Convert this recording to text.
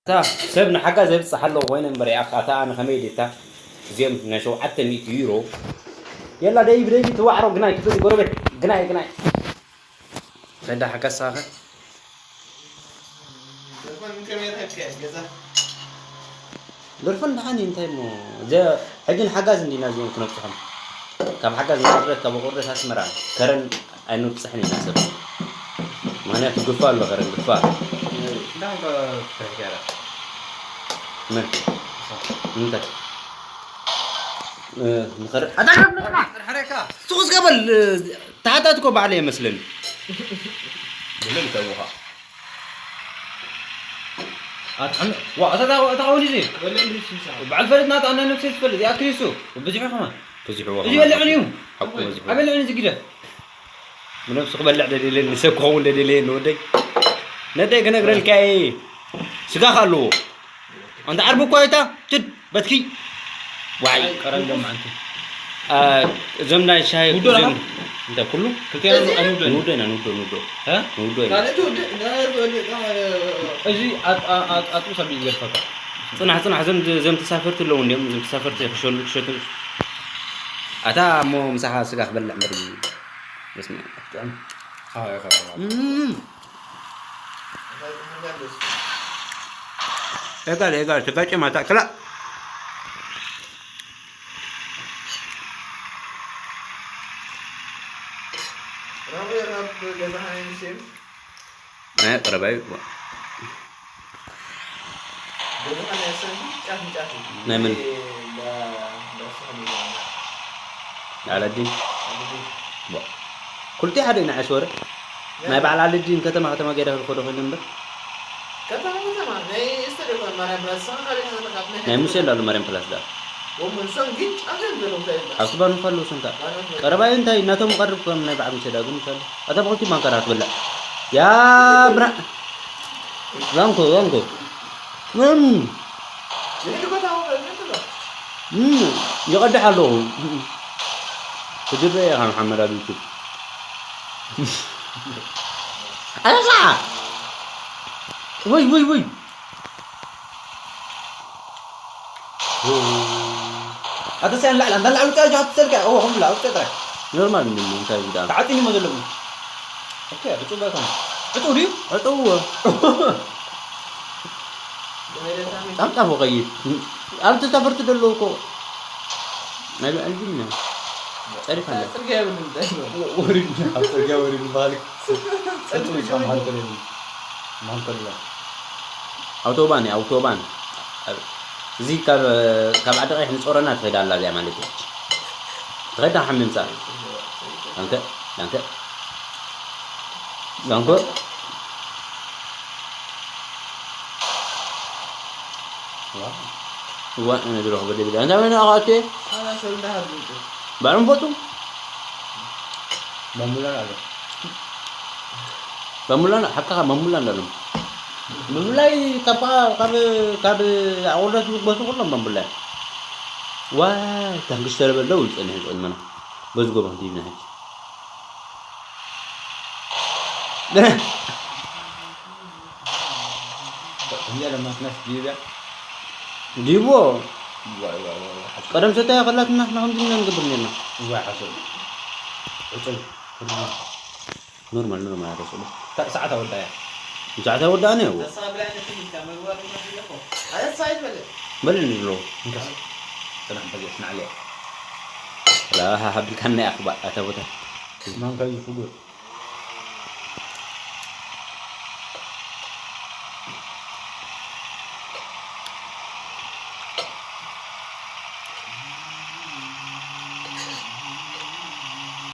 እታ ሰብ ንሓጋ ዘብጽሕ ኣለዎ ኮይነ እምበር፣ ያኻ እታ ኣነ ከመይ ድታ እዚኦም ናይ ሸውዓተ ሚእቲ ዩሮ። የላ ደይ ብደይ ትዋዕሮ ግናይ፣ ክፍል ጎረቤት ግናይ፣ ግናይ። ሰዳ ሓጋ ሳኸ። ደርፈን ከመይ ተከ ገዛ። ደርፈን ደሓን እዩ፣ እንታይ እሞ። ዘ-፣ ሕጂ ንሓጋዝ እንዲና እዚኦም ክነብጽሖም። ካብ ሓጋዝ ንቑርደት፣ ካብ ቁርደት ኣስመራ ከረን ኣይንብጽሕን ኢና ሰብ። ምኽንያቱ ግፋ ኣሎ፣ ከረን ግፋ። እንዳንከ ተገረ። ምን? እንታይ? እ፣ ንኸረ-፣ ኣታ፣ ሕረካ። ትኹስ ገበል፣ እ፣ ተሓታት እኮ ባዕለ የመስለኒ። ብለል ተውኻ። ኣትሓም-፣ ዋ፣ ኣታ፣ ኣታ፣ ኣታ፣ ወዲዚ። በዓል ፈለጥ ናት ኣና ነብሰይ ትፈልጥ፣ ያ ክሪስቶ፣ ብዙሕ ኸማ። ብዙሕ ኸማ። እዚ በልዕን እዩ። ሓቁ ብዙሕ። ኣበልዕን እዚ ግደፍ። ምንም ሱቕ በልዕ ደደለ፣ ንሰብ ክኸውን ደደለ፣ ንወደይ። ነደይ ክነግረልካ እየ። ስጋ ኻለዎ። ኣንተ ዓርቢ እኮ ኣይታ፣ ትድ፣ በትኪ። ዋይ። ቀረን ሎም ዓንቲ። አ፣ እዞም ናይ ሻሂ ንውዶ እዞም ዳኻ? እንታይ ኩሉ? ክልቲኣና ንውዶ። ንውዶ ኢና፣ ንውዶ፣ ንውዶ። እ? ንውዶ ኢና። ካልእ ትውድእ፣ ናይ ትወድእ፣ እ፣ እዚ ኣጥ-፣ ኣ-፣ ኣጥ-፣ ኣጥብስ ኣቢሉ ይገድፈካ። ጽናሕ፣ ጽናሕ፣ እዞም፣ እዞም ተሳፈርቲ ኣለዉ እንዲኦም፣ እዞም ተሳፈርቲ ክሸኑ፣ ክሸቱ። ኣታ እሞ ምሳኻ ስጋ ክበልዕ እምበር እዩ። በስመ ኣብ። ጥዑም። ኣዎ፣ ይኸ-፣ እም። ኤጋል፣ ኤጋል፣ ተጋጨ ማታ ክላ። ናይ ቀረባይ። ናይ ምን? ዓለዲ? ዋ። ኩልቲ ሓደ ኢና፣ ዓሽ ወረ። ናይ በዓል ዓለዲን ከተማ ከተማ ገይረ ክኸዶ ኮይኑ እምበር። ከተማ ከተማ፣ ናይ ስቴዲዮ ማርያም ፕላስ፣ ሰንካ ቤት ዘመካ ናይ ናይ ሙሴ እንዳሉ ማርያም ፕላስ ዳ። ወመን ሰን ግን ጫፍ ዘን ዘሎ እንታይ ይብላል? ኣብቲ ባኑ ካሉ ሰንካ። ባኑ ካሉ። ቀረባይ እንታይ እናቶም ቀርብ ከም ናይ በዓል ሙሴ ዳ ግን ካሉ። ኣታ ብኸልቲ ማንካራ ትበልዕ። ያ ብራ-፣ ዛንኮ፣ ዛንኮ። እም። ንሕድ ቦታ ወረ፣ ንሕድ ቦታ። እም፣ ይቐድሕ ኣለኹ። ክድረ ኢኻ መሓመድ ኣብ ዩቱብ። ኣነሳ! ወይ፣ ወይ፣ ወይ! ኣተስያ ንላዕሊ፣ ኣንታ ንላዕሊ ውፅኣ፣ ጃሃት ትሰልካ። ኦ፣ ከም ብላ፣ ውፅኣ ጥራይ። ኖርማል እንዲ፣ እንታይ ዝዳ? ተዓፂኒ እሞ ዘለኹ። ኦኬ፣ ዕፁ ባይኮን። ዕፁ ድዩ? ዕፁ እዎ። ጣፍጣፍ ወቀይድ። ኣብ ተሳፈርቲ ደለዉ እኮ። ናይ ብዕል ግን ጸሪፍ ኣለ። ጽርግያ የብሉን እንታይ ነው? ወሪድ፣ ኣብ ጽርግያ ወሪድ በሃሊ። ጽርግያ ጽርግያ መሃል ከለኒ። መሃል ከለኒ። ኣውቶባን እያ፣ ኣውቶባን። እዚ ካብ፣ ካብ ዓዲ ቀይሕ ንጾረና ትኸይድ ኣላ እዚኣ ማለት እዩ። ትኸይድ ሓሚምሳ። ዳንከ፣ ዳንከ። ዳንከ። ዋ። ዋ፣ እነ ዝረኽቦ ደብዳ። እንታይ ወይና ኣኻቴ? ኣና ሰብ እንዳሃብ ዝምጡ። ባዕሎም ፈቱ። መሙላን ኣሎ። መሙላን፣ ሓቃኻ መሙላን ኣሎ። ብፍላይ ካብ፣ ካብ፣ ካብ ኣቑርደት ዝግበሱ ኩሎም መሙላን። ዋይ፣ ታንክስ ተረበል ደው ይጸንሕ ዝቕድመና። በዚ ጎቦ ክንዲ ይብና ሕጂ። እንዲያ ለማትናስ ዲብያ። ዲቦ። ዋይ፣ ዋይ፣ ዋይ፣ ዋይ፣ ሓቂ። ቀደም ሰታያ ከላትና ንሕና ከምዚ ኢና ንገብር ነርና። ዋይ፣ ሓሶት። ዕጹብ። ኖርማል፣ ኖርማል፣ ሓሶት። ታ-፣ ሰዓት ኣወዳያ። ሰዓት ኣወዳእና እዎ። በል እንድሎ። እንካስ። ጽናሕ፣ በል፣ ጽናሕ፣ ለያ። ላ፣ ሃ፣ ሃ፣ ብልካና ያኽባ፣ ኣታ ቦታ። ማንካ እዩ ፍጉር።